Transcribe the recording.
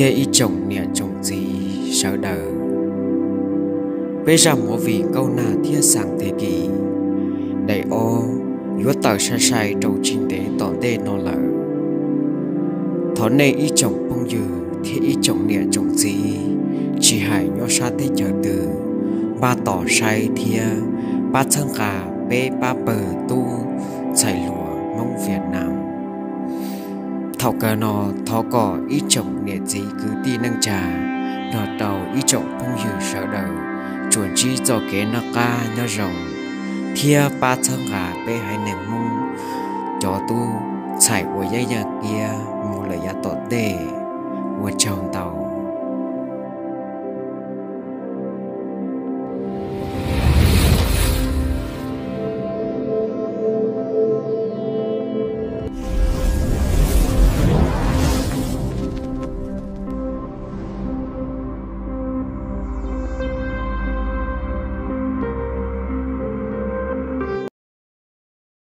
thiab ib tsoom niam tsoom txiv sawv daws. Peb zaj movie Nkauj Nag thiab Xas Thej Kis daim ob yuav tawm sai sai rau tsis ntev tom ntej no lawm. Thov nej ib tsoom phooj ywg thiab ib tsoom niam tsoom txiv, tsis hais nyob sab teb chaws twg, npaj tos saib thiab pab txhawb nqa peb pab pawg tub txhais hluas Hmoob Vietnam. Thaum kawg no, thov kom ib tsoom niam txiv kwv tij neej tsa nrog rau ib tsoom phooj ywg sawv daws tsuas ntsib txoj kev noj qab nyob zoo thiab pab txhawb nqa peb haiv neeg Hmoob cov tub txhais uas yeej yaj kiab mus lawm yav tom ntej. Ua tsaug ntau.